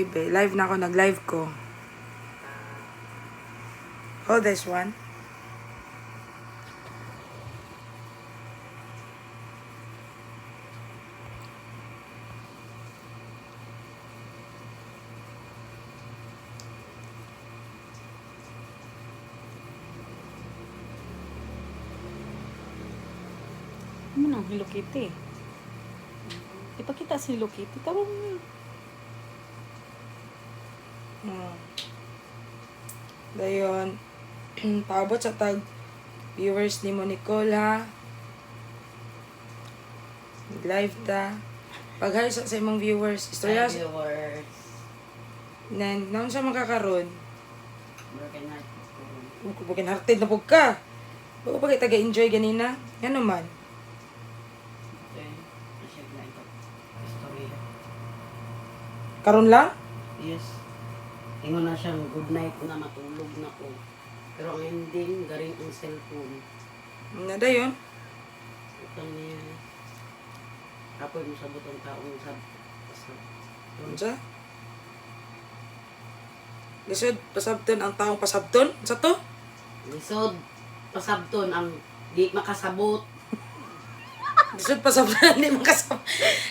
Be, live na ako, nag-live ko. Oh, this one. Ano nang Hello Kitty? Ipakita si Hello Kitty. Tarong niya. Dayon, paabot sa tag viewers ni mo Nicole ha. Live ta. Pag-hi sa imong viewers. Istorya Hi, viewers. Nan, naon sa makakaron? Broken heart ko. Bukin hearted na pug ka. Bago pa kita enjoy ganina. Ngano man. Okay. Nasyag na ito. Istorya. Karon lang? Yes. Ingon na siyang good night na matulog na ko. Pero ang ending, garing ang cellphone. Na dayon. Utang niya. Kapoy mo sabot ang taong sab. Sab. Unsa? Lisod pasabton ang taong pasabton sa to? Lisod. Pasabton ang di makasabot. Lisod pasabton di makasabot.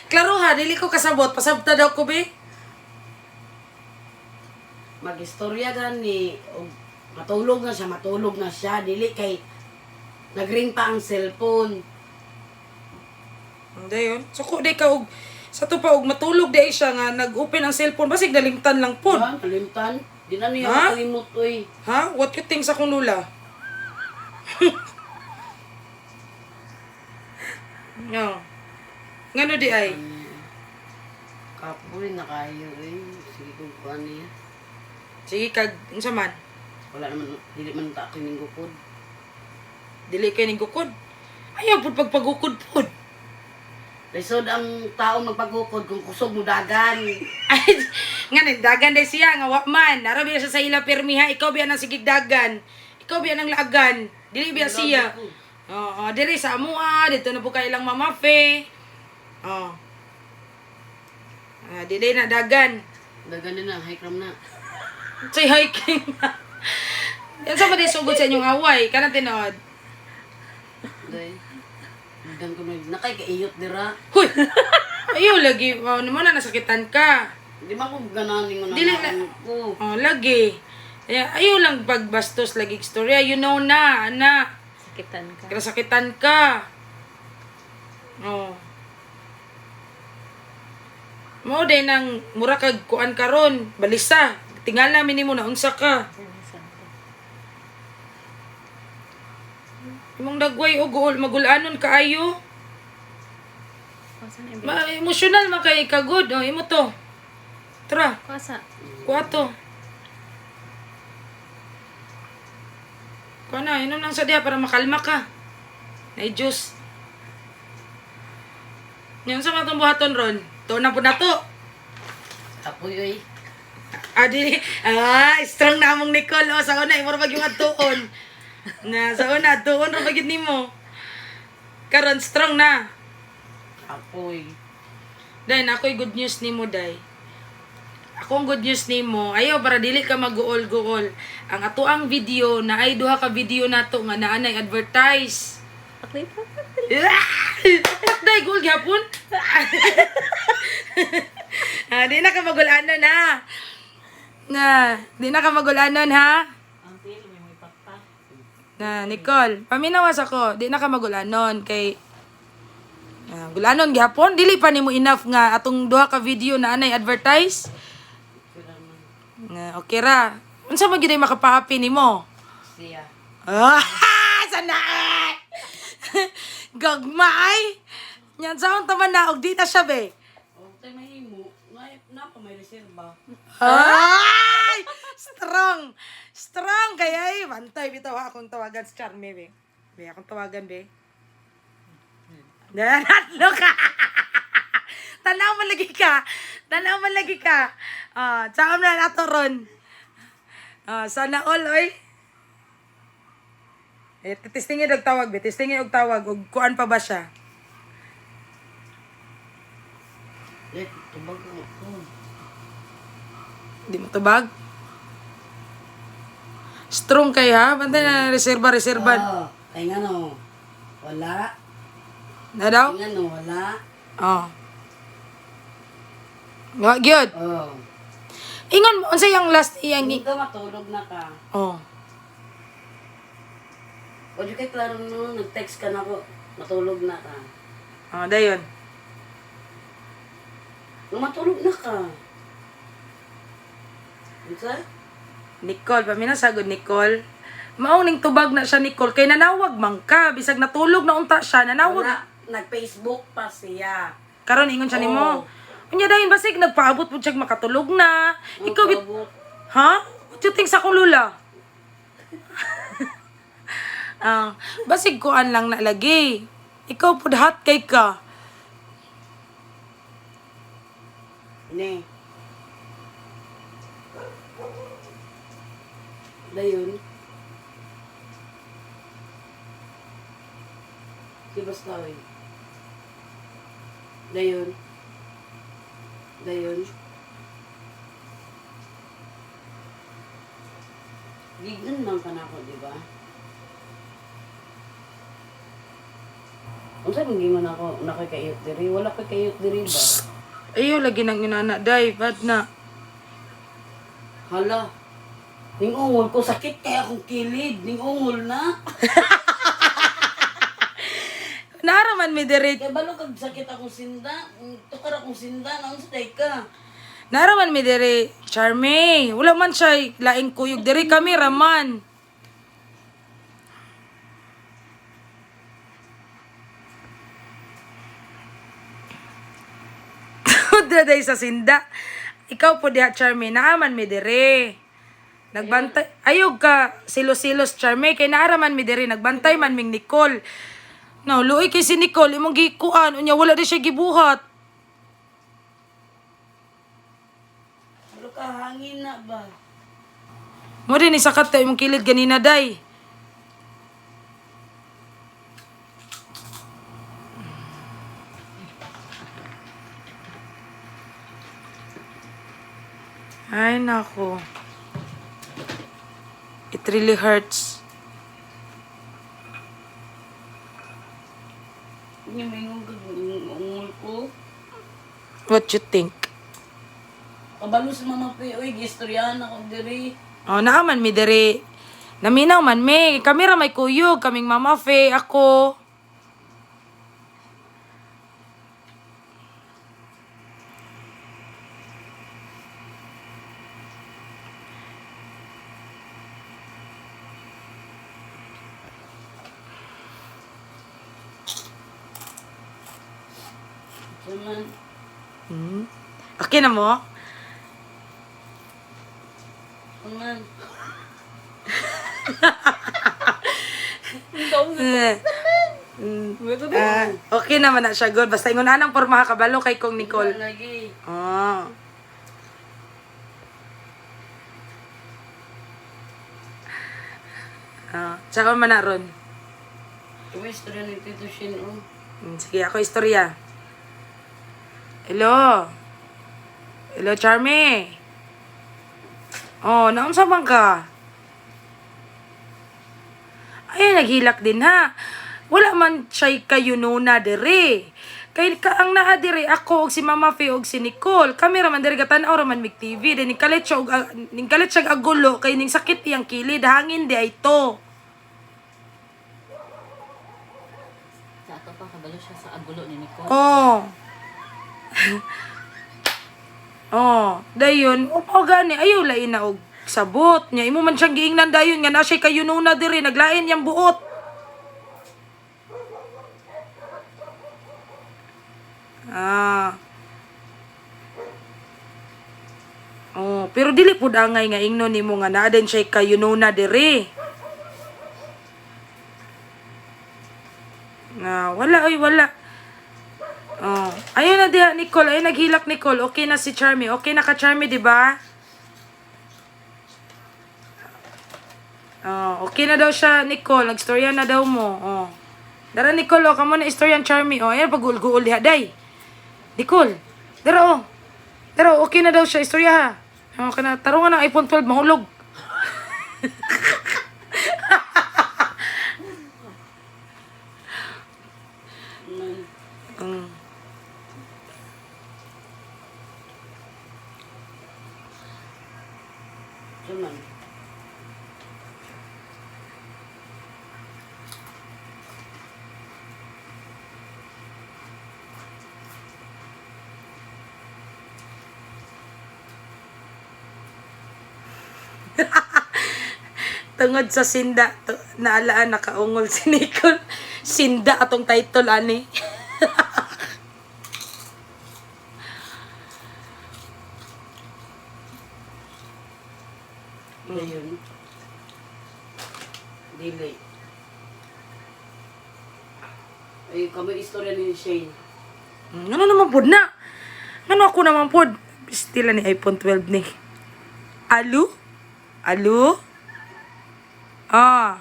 Klaro ha, dili ko kasabot, pasabta daw ko be. Magistorya gani og matulog na siya, matulog na siya. Dili kay nagring pa ang cellphone. Hindi yun. Suko di ka og sa to pa og matulog di siya nga nag-open ang cellphone basig nalimtan lang pod. Ha? Kalimtan. Di na niya Ha? makalimot, oy. Ha? What you think sa akong lula? No. Ngano di ay? Kapoy na kayo, eh. Sige kung kuan niya. Sige kag unsa man? Wala naman, dili man ta ako ning gukod. Dili kay ning gukod. Ayaw pud pagpagukod pud. Lisod ang tao magpagukod kung kusog mo dagan. Ay, nga dagan day siya nga wa man. Nara biya siya sa ila pirmiha, ikaw biya nang sigig dagan. Ikaw biya nang laagan. Dili biya siya. Oo, dili sa amoa, dito na po kay ilang mama fe. Oh. Ah, dili na dagan. Dagan din na, hikram na. Say hiking. Yan sa ba sugod sa inyong away? Kanang tinuod. Day. Dagan ko na, nakay kaiyot dira. Huy! Ayaw lagi. Wow, naman na nasakitan ka. Di man ko ganahan mo na Dili na- ko. Oh, lagi. Ayaw lang pagbastos lagi istorya. You know na, ana. Sakitan ka. Kinasakitan ka. Oh. Mao day nang mura kag kuan karon, balisa. Tingala minimo na unsa ka. Imong dagway og guol magulanon kaayo. Kuasa na yung Ma emosyonal man kay ka good. Oh, imo to. Tara, Kuasa. kuha to. Kuha na, inom lang sa diha para makalma ka. Nay juice. Yan sa mga itong buhaton ron. Tuon na po na to. Kapoy, oy. Ah, di, ah, strong na among Nicole. O, sa una, imo ra yung atuon. Na, sa una, atuon ra ba gyud nimo. Karon strong na. Kapoy. Day, na ako'y good news nimo, day. Akong good news nimo, ayaw para dili ka maguol-guol. Ang ato ang video na ay duha ka video nato nga naanay advertise. Aklay pa. Ah! Day, guol gyapon. Ah, di na ka magulanon ha. Na, di na ka magulanon ha. Ang tilo, may may pakpak. Na, Nicole, paminawas ako, di na ka magulanon kay ah, gulanon gyapon dili pa nimo enough nga atong duha ka video na anay advertise. Sila man. Na, okay ra. Unsa man gyud ay makapahappy nimo? Siya. Ah, sana ay. Gagma ay. Yan sa akong taman na og di na siya be. Okay, mahimo. Ngay, na pa may reserba. Ay! Strong! Strong kaya ay bantay bitaw ha, akong tawagan si Charme be. Be akong tawagan be. Nanatlo ka. Tanaw man lagi ka. Tanaw man lagi ka. Ah, tsaka na nato ron. Ah, sana all oy. Eh, testingin og tawag be, testingin og tawag og kuan pa ba siya? Let, tubag ko. Di mo tubag? Strong kay ha? Bantay na reserba, reserba. Oh, kay nga no. Wala. Na daw? Kay nga no, wala. Oh. Wa gyud. Oh. Ingon mo unsa yang last iyang Hindi ka matulog na ka. Oh. O di kay klaro no, nag-text ka na ko, matulog na ka. Oh, dayon. Nung matulog na ka. Unsa? Nicole, pamina sagod Nicole. Mao ning tubag na siya Nicole kay nanawag man ka bisag natulog na unta siya nanawag. Wala, nag-Facebook pa siya. Karon ingon siya nimo. Unya dayon basig nagpaabot pud siya makatulog na. Ikaw bit Magpaabot. Ha? What you think sa akong lula? Ah, basig kuan lang na lagi. Ikaw pud hot kay ka. Ne. Dayon. Si basta oy. Dayon. Dayon. Gignan man ka na ako, di ba? Unsa man gingon ako, na kay kayot diri? Wala kay kayot diri ba? Ayo lagi nang inana day, bad na. Hala. Ning ungol ko sakit kay akong kilid, ning ungol na. Naraman mi diri. Kay balo kag sakit akong sinda, tukar akong sinda, naunsa day ka? Naraman mi diri, Charmy. Wala man siya laing kuyog diri kami raman. Daday sa sinda. Ikaw po diha, Charmy. Naaman mi diri. Nagbantay. Ayog ka, silos-silos, Charmy. Kay naaraman mi diri. Nagbantay man ming Nicole. No, luoy kay si Nicole. Imong gikuan. Unya, wala di siya gibuhat. Balo ka hangin na ba? Mo din isakat tayo imong kilid ganina day. Ay nako. It really hurts. Nya mingon kag ning ungol ko. What you think? Kabalo sa mama pe, oy gistoryahan ako diri. Oh, naaman mi diri. Naminaw man mi. Kami ra may kuyog, kaming Mama Fe, ako. Saman, Okay na mo? saman. Eh. Ah, okay naman na siya, good. Basta ingon anang porma kabalo kay kong Nicole. Lagi. Oh. Ah, tsaka man na ron. Uy, istorya ni Tito Shin oh. Sige, ako istorya. Hello. Hello, Charmy. Oh, naunsa man ka? Ay, naghilak din ha. Wala man siya'y kayununa dire. Kay ka ang naa dire ako og si Mama Fe og si Nicole. Kami ra man dire gatan-aw ra man mig TV. Then ning kalit siya og ning kalit siya og agulo kay ning sakit iyang kilid hangin di ay to. Sa ato pa, kabalo siya sa agulo ni Nicole. Oh. Oh, dayon upo gani ayaw lain na og sabot niya imo man siyang giingnan dayon nga na siya kayununa diri naglain yang buot. Ah. Oh, pero dili pud angay nga ingnon nimo nga naa din siya kayununa diri. Na wala oy wala. Oh, ayun na diha Nicole, ayun naghilak Nicole. Okay na si Charmy. Okay na ka Charmy, di ba? Oh, okay na daw siya Nicole. Nagstorya na daw mo. Oh. Dara Nicole, oh, kamo na istorya ang Charmy. Oh, ayan pagulguol diha day. Nicole, dara oh. Dara, okay na daw siya istorya ha. Oh, kana tarungan ang iPhone 12 mahulog. Suman. Tungod sa sinda to, naalaan nakaungol si Nicole. Sinda atong title ani. Dayon. Dili. Ay, kami istorya ni Shane. Ano naman pod na? Ano ako naman pod? Stila ni iPhone 12 ni. Alu? Alu? Ah.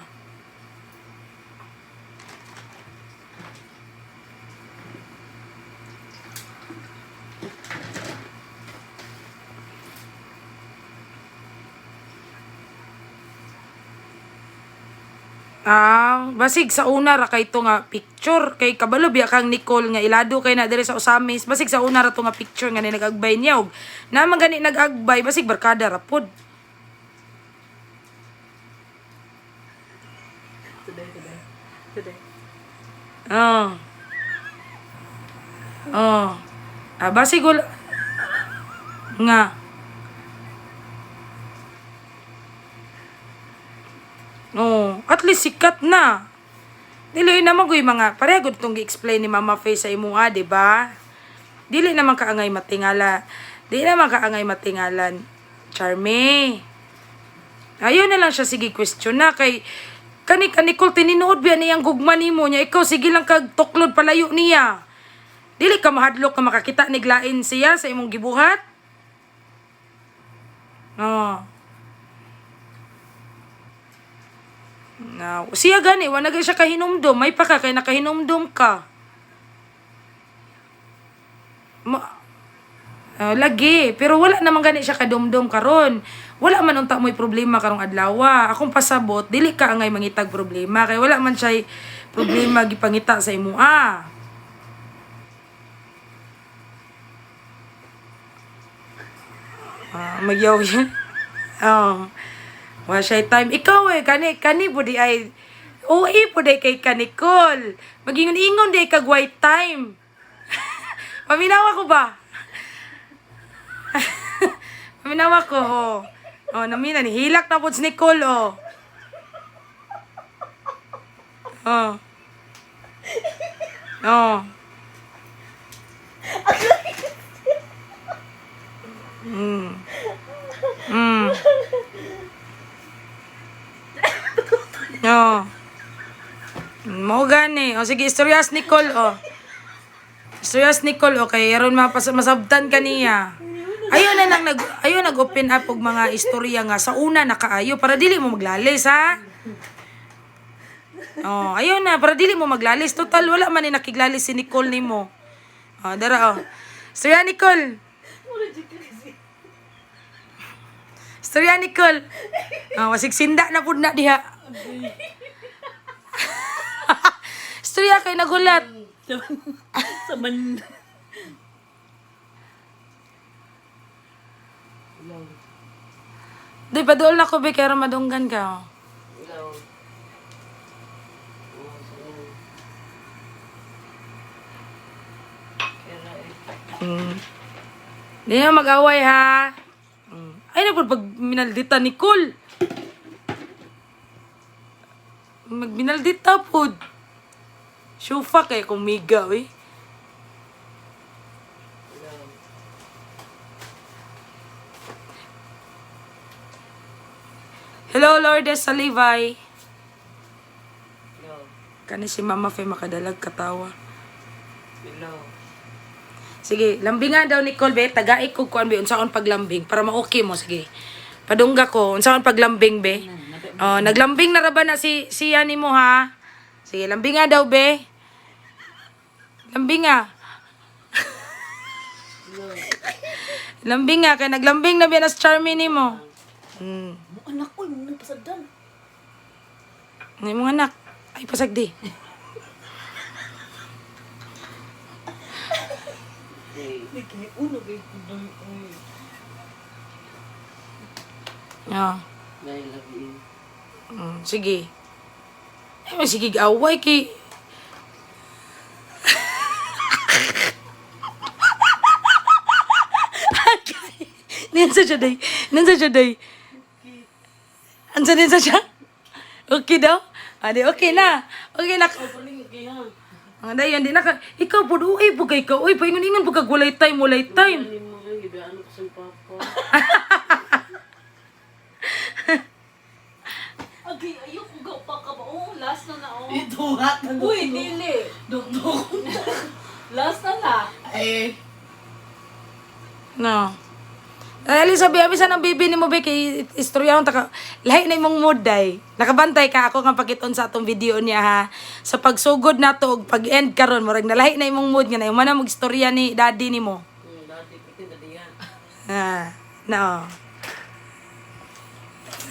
Ah, basig sa una ra kay to nga picture kay kabalo biya kang Nicole nga ilado kay na diri sa Osamis. Basig sa una ra to nga picture nga ni nagagbay niya og naman gani nagagbay basig barkada ra pod. Today, today. Today. Oh. Oh. Ah, basig wala nga. Oh, at least sikat na. Dili na magoy mga pareho gud tong gi-explain ni Mama Faye sa imuha, di ba? Dili naman kaangay matingala. Dili naman kaangay matingalan. Charmy. Ayun na lang siya sige question na kay kani ka Nicole tininood biya niyang gugma nimo niya ikaw sige lang kag tuklod palayo niya. Dili ka mahadlok ka makakita niglain siya sa imong gibuhat. Oh. Now, siya gani wala na siya kahinumdum, may pa ka kay nakahinumdum ka. Ma Ah, lagi, pero wala naman gani siya kadumdum karon. Wala man unta mo'y problema karong adlaw. Akong pasabot, dili ka angay mangitag problema kay wala man siya problema gipangita sa imuha. Ah, magyaw yan. Oh. Wa siya time. Ikaw eh, kani, kani po di ay, OA po di kay Kanikol. Magingon-ingon di kag white time. Paminawa ko ba? Paminawa ko, oh. Oh, namina, nihilak na po si Nicole, oh. Oh. Oh. Oh. Mao gani. O sige, istoryas Nicole, oh. Istoryas Nicole, okay. Aron masabtan ka niya. Ayun na lang nag ayun nag-open up og mga istorya nga sa una nakaayo para dili mo maglalis ha. Oh, ayun na para dili mo maglalis. Total wala man ni nakiglalis si Nicole nimo. Oh, dara oh. Istorya Nicole. Istorya Nicole. Oh, wasig sinda na pud na diha. Istorya kay nagulat. Sa man. Hello. Di pa dool na ko be kay madunggan ka. Oh. Hello. Oh, sige. Kaya eh. Di na mag-away ha. Ay na pud pag minaldita Nicole. Magminaldita pud. Shufa kay kumiga eh. Hello. Hello Lourdes Salivay. Hello. Kani si Mama Fe makadalag katawa. Hello. Sige, lambingan daw Nicole be, tagaik ko kuan be unsaon paglambing para ma-okay mo sige. Padungga ko unsaon paglambing be. Oh, naglambing na ra ba na si siya nimo ha? Sige, lambinga daw be. Lambinga. Lambing nga kay naglambing na biya nas Charmy nimo. Mo anak ko, mo nang pasagdan. Ngay mong anak. Ay pasagdi. Di kay uno kay kudoy oy. Oh. I love you. Sige. Ay, sige, away kay... Nansa siya, day. Nansa siya, day. Ansa, nansa siya? Okay daw? Adi, okay na. Okay na. Okay ha. Ang dayon, di na ka. Ikaw po, uy, po kay ka. Uy, paingon-ingon po kag walay time, walay time. Ano mo ang gibiyaan ko sa papa. Agay, ayoko ga pa ka ba? Oh, last na na oh. Ituhat na. Uy, dili. Dugdug. Last na na. Eh. No. Ay, Elisa, abi sa ng bibi ni mo, be, kay istorya akong taka. Lahi na imong mood, day. Nakabantay ka ako nga pakiton sa atong video niya, ha. Sa pagsugod na to, ug pag-end karon murag nalahi na imong mood nga na yung mana mag-istorya ni daddy ni mo. Dati pati dati yan. Ah, no.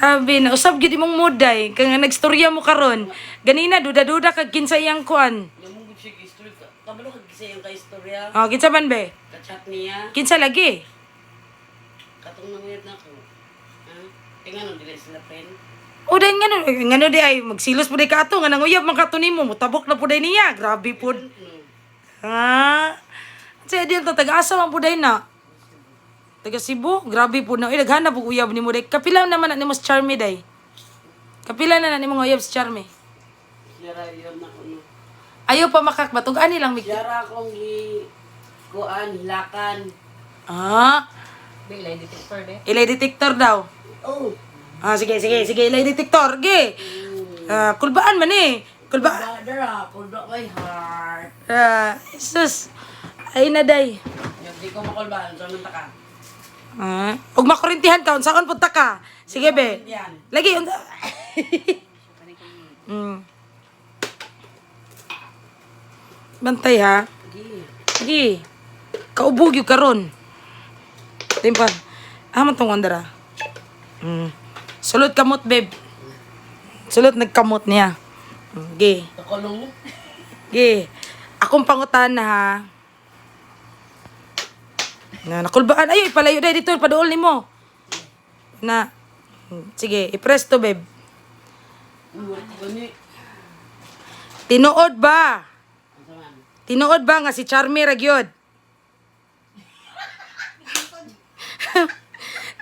Sabi na, usab gyud imong mood, day. Kaya nga nagstorya mo karon. Ganina, duda-duda kag kinsa iyang kuan. Namong gud siya istorya. Kabalo kag sa iyong ka-istorya. Oh, kinsa man be? Ka-chat niya. Kinsa lagi? Katong nanguyab na ako. Ha? Tingnan nung dili sila friend. O dahil nga no, eh, nga no di ay magsilos po di ka ato, nga nanguyab man ka ato nimo, mutabok na po day niya, grabe po. No. Ha? Sa di to taga-asa man po day na. Taga Cebu, grabe po na. Ay, daghan na po uyab nimo day. Kapila naman na nimo si Charmy day. Kapila na na nimo nga uyab si Charmy. Siya ra yun na ko no. Ayaw pa makakbatog ani lang mig. Siya ra akong gi kuan hilakan. Ah, Di, lie detector de. ilay detector daw. Oh. Ah, sige, sige, sige, ilay detector. Ge. Ah, kulbaan man eh. Kulba. Brother ah, kulba my heart. Ah, sus. Ay na day. Yung di ko makulbaan, so nang taka. Ah, ug makurintihan ka unsaon punta ka. Sige be. Yan. Lagi unsa. Bantay ha. Gi. Sige. Kaubog yung karon. Timpa. Ah, man tong andara. Sulod kamot, babe. Sulod nagkamot niya. Ge. Nakulong. Ge. Akong pangutan na ha. Na nakulbaan ayo ipalayo dai dito paduol nimo. Na. Sige, i-press to, babe. Gani. Tinuod ba? Unsa man? Tinuod ba nga si Charmy ra gyud?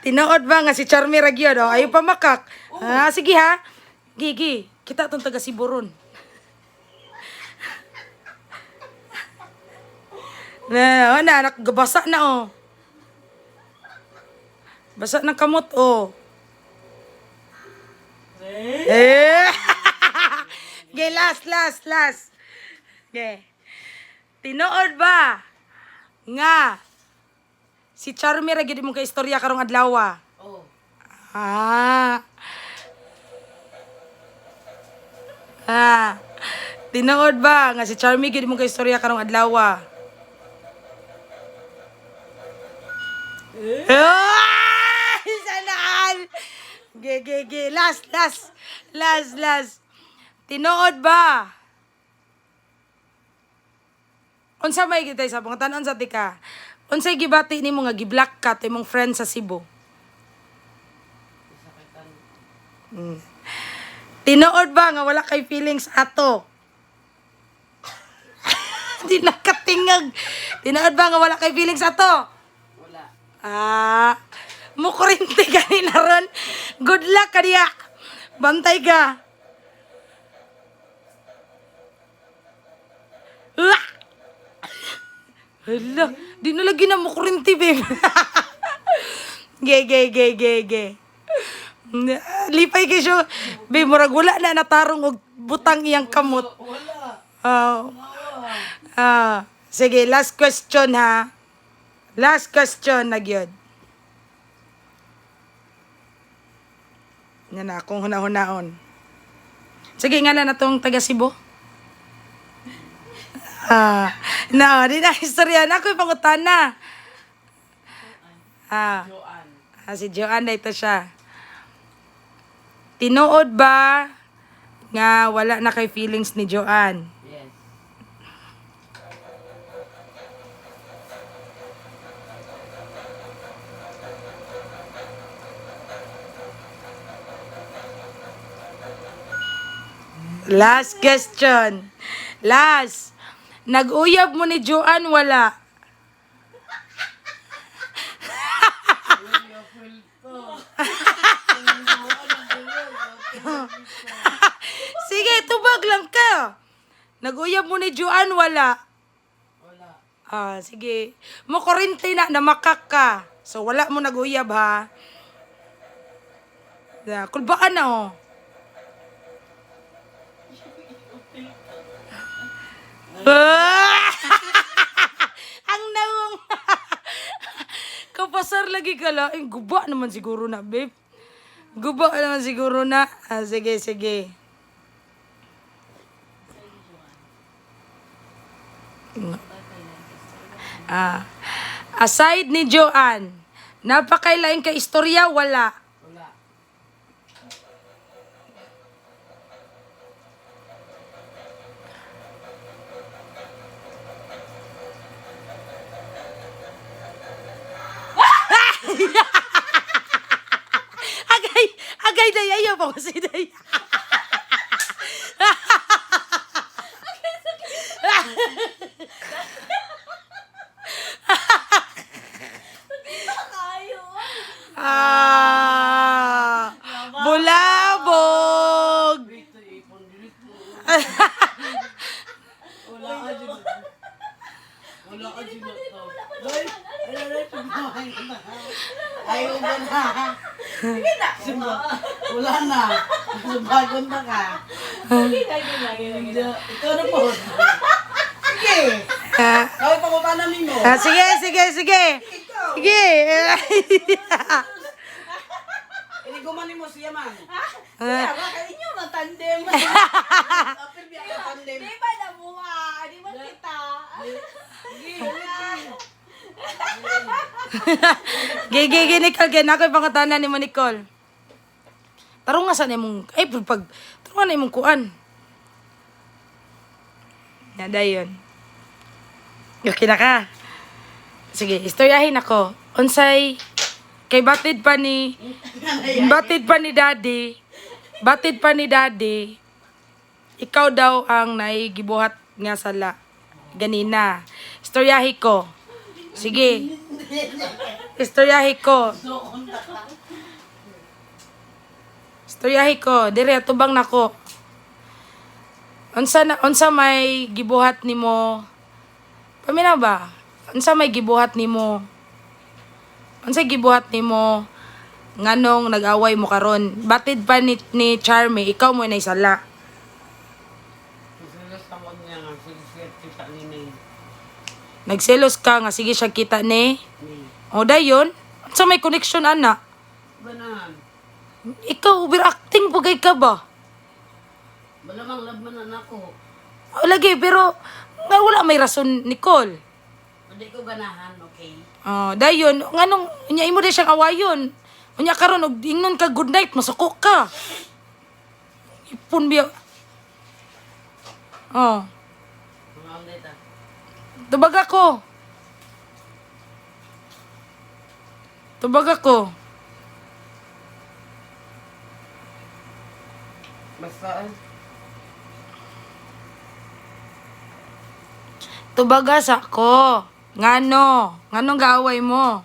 Tinuod ba nga si Charmy ra gyud? Oh, ayo pa makak. Ah, sige ha. Gigi, kita tong taga Siburon. Na, oh, na, nakabasa na oh. Basa ng kamot oh. Eh. Okay, last, last, last. Okay. Tinuod ba nga si Charmy ra gyud imong kaistorya karong adlaw? Oh. Ah. Ah. Tinuod ba nga si Charmy gyud imong kaistorya karong adlaw? Ah! Sanaan! Ge, ge, ge. Last, last. Last, last. Tinuod ba? Unsa may gitay sa pangutan unsa ti ka? Unsay gibati nimo nga gi-block ka to imong friend sa Cebu? Sakitan. Tinuod ba nga wala kay feelings ato? Di nakatingag. Tinuod ba nga wala kay feelings ato? Wala. Ah, mukurinte ka nila ron. Good luck kaniya. Bantay ka. Ah! Hala, di na lagi na mukurinte, babe. Ge, ge, ge, ge, ge. Lipay kay siya. Babe, murag wala na natarong og butang iyang kamot. Wala. Oh. Ah, sige, last question ha. Last question na gyud. Yan na, akong huna-hunaon. Sige, nga na tong taga Cebu. Ah, na, di na istorya na ako'y pangutana. Ah. Joanne. Ah, si Joanne na ito siya. Tinuod ba nga wala na kay feelings ni Joanne? Yes. Last question. Last. Nag-uyab mo ni Joanne, wala? Sige, tubag lang ka. Nag-uyab mo ni Joanne, wala? Wala. Ah, sige. Mo kurente na namakak ka. So wala mo nag-uyab ha. Na, kulbaan na oh. Ah! Ang nawong. Kapasar lagi ka lang. Eh, guba naman siguro na, babe. Guba naman siguro na. Ah, sige, sige. Ah. Aside ni Joanne, napakailain ka istorya, wala. Wala. Agay, agay day, ayaw pa kasi day. Kayo. Ah, bulabog. Ito ipon dito. Wala ka dyan. Wala ka dyan. Ay, ay, ay, ay, ayaw ba na? Sige na. Wala na. Subagon na ka. Sige na, sige na, sige na. Ikaw na po. Sige. Ah, Kaway pangutana nimo. ah, sige, sige, sige. Sige. Iniguman nimo siya man. Kaya ba kayo inyo matandem? Apil biya ka tandem. Di ba nabuha? Di ba kita? Sige. Gigi, gigi, Nicole. Kaya na ako'y pangutana ni mo, Nicole. Tarong nga sa imong, ay, pag, tarong nga na imong kuan. Nada yun. Okay na ka. Sige, istoryahin ako. Unsay, kay batid pa ni, batid pa ni daddy, batid pa ni daddy, ikaw daw ang naigibuhat nga sala. Ganina. Istoryahi ko. Sige. Istoryahi ko. Istoryahi ko. Dire, tubang nako. Unsa na, unsa may gibuhat nimo? Paminaw ba? Unsa may gibuhat nimo? Unsa gibuhat nimo nganong nag-away mo karon? Batid pa ni Charmy, ikaw mo nay sala. Susunod sa niya nga sige kita ni ni. Nagselos ka nga sige siya kita ni. Ni. O dayon, unsa may connection ana? Ganahan. Ikaw overacting pugay ka ba? Malamang laban na nako. O lagi pero nga wala may rason Nicole. Hindi ko ganahan, okay? Oh, dayon nganong unya imo di siyang awayon. Unya karon og ingnon ka good night masuko ka. Ipon biya. Oh, Mga amdeta. tubag ako. Tubag ako. Basta eh. Tubaga sa ko. Ngano? Nganong gaaway mo?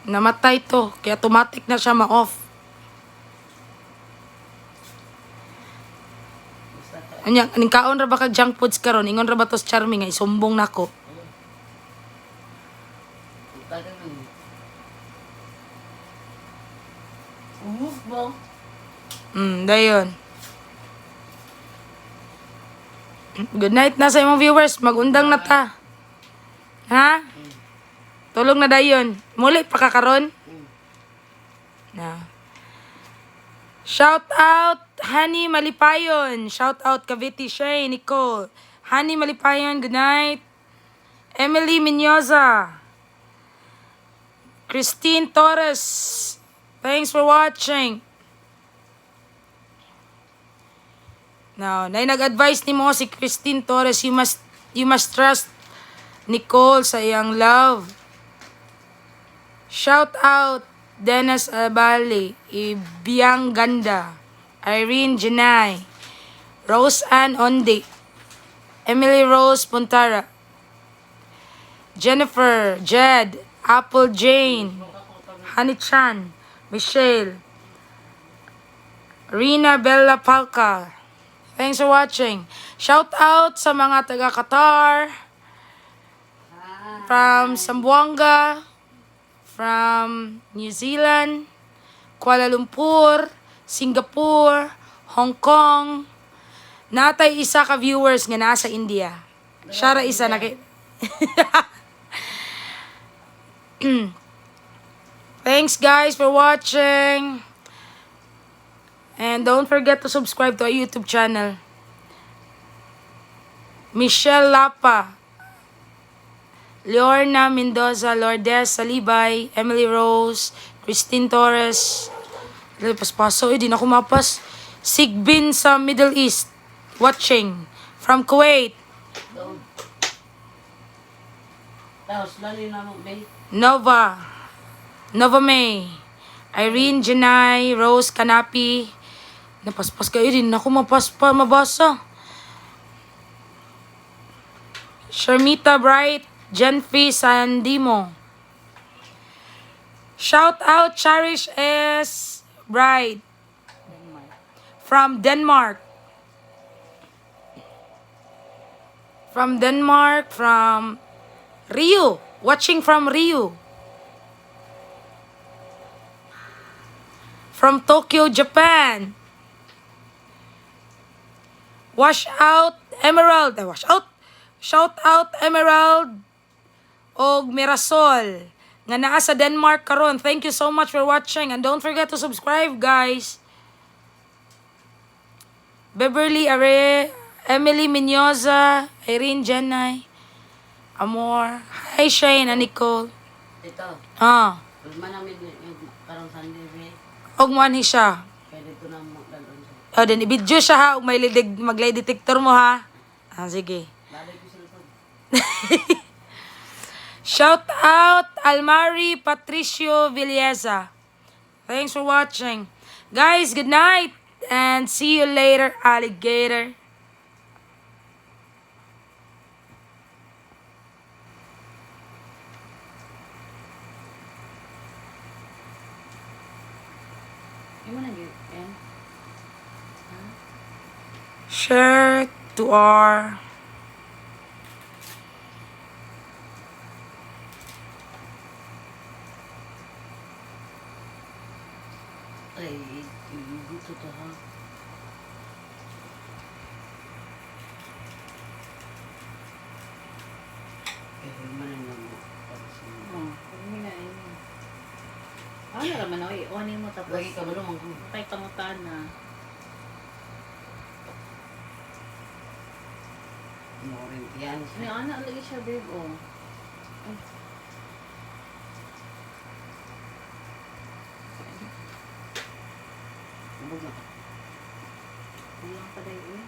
Namatay to. Kaya automatic na siya ma-off. Basta ta. Anya, aning kaon ra ba ka junk foods karon? Ingon ra ba to sa Charmy nga isumbong nako. Tagal na. Umuf mo. Dayon. Good night na sa imong viewers. Magundang na ta. Ha? Tulog na dayon. Muli pa ka karon? Na. Shout out Honey Malipayon. Shout out Cavite Shay, Nicole. Honey Malipayon, good night. Emily Miñoza, Christine Torres. Thanks for watching. Now, na nag-advise ni mo si Christine Torres, you must trust Nicole sa iyang love. Shout out Dennis Abali, Ibiang Ganda, Irene Janay, Rose Ann Ondi, Emily Rose Pontara, Jennifer, Jed, Apple Jane, Honey Chan, Michelle, Rina Bella Palca. Thanks for watching. Shout out sa mga taga Qatar, from Zamboanga, from New Zealand, Kuala Lumpur, Singapore, Hong Kong. Natay isa ka viewers nga nasa India. Siya ra isa na kay. Thanks, guys, for watching. And don't forget to subscribe to our YouTube channel. Michelle Lapa, Leorna Mendoza, Lourdes Salibay, Emily Rose, Christine Torres. Dali, paspaso, eh, di na ako mapas. Sigbin sa Middle East, watching. From Kuwait. Doon. Tapos, lalo na mo, babe. Nova. Nova May. Irene Janay, Rose Canapi. Napaspas kayo din. Ako mapaspa, mabasa. Sharmita Bright, Jenfi Sandimo. Shout out Cherish S. Bright from Denmark. From Denmark, from Rio. Watching from Rio. From Tokyo, Japan. Wash out Emerald. Eh, wash out. Shout out Emerald og Mirasol nga naa sa Denmark karon. Thank you so much for watching and don't forget to subscribe, guys. Beverly Are, Emily Miñoza, Irene Jenay, Amor. Hi, Shane and Nicole. Ito. Ah, Hulma namin yung karong Sunday, babe. Og mo anhi siya. Kaya dito na mo dalon siya. Oh, then i-video siya ha, ug may mag-lie detector mo ha. Ah, sige. Balik ko cellphone. Shout out Almari Patricio Villeza. Thanks for watching. Guys, good night and see you later, alligator. Imo na gyud, eh. Share to our Ay, dito to ha. Eh, hulma na mo. Oh, imo na imo. Ano raman oy, on mo tapos. Lagi ka balong ko. Kay pangutana. Mo rin yan. May ana lagi siya, babe, oh. Ay. Bubog na ka. Kulang pa dahil, eh.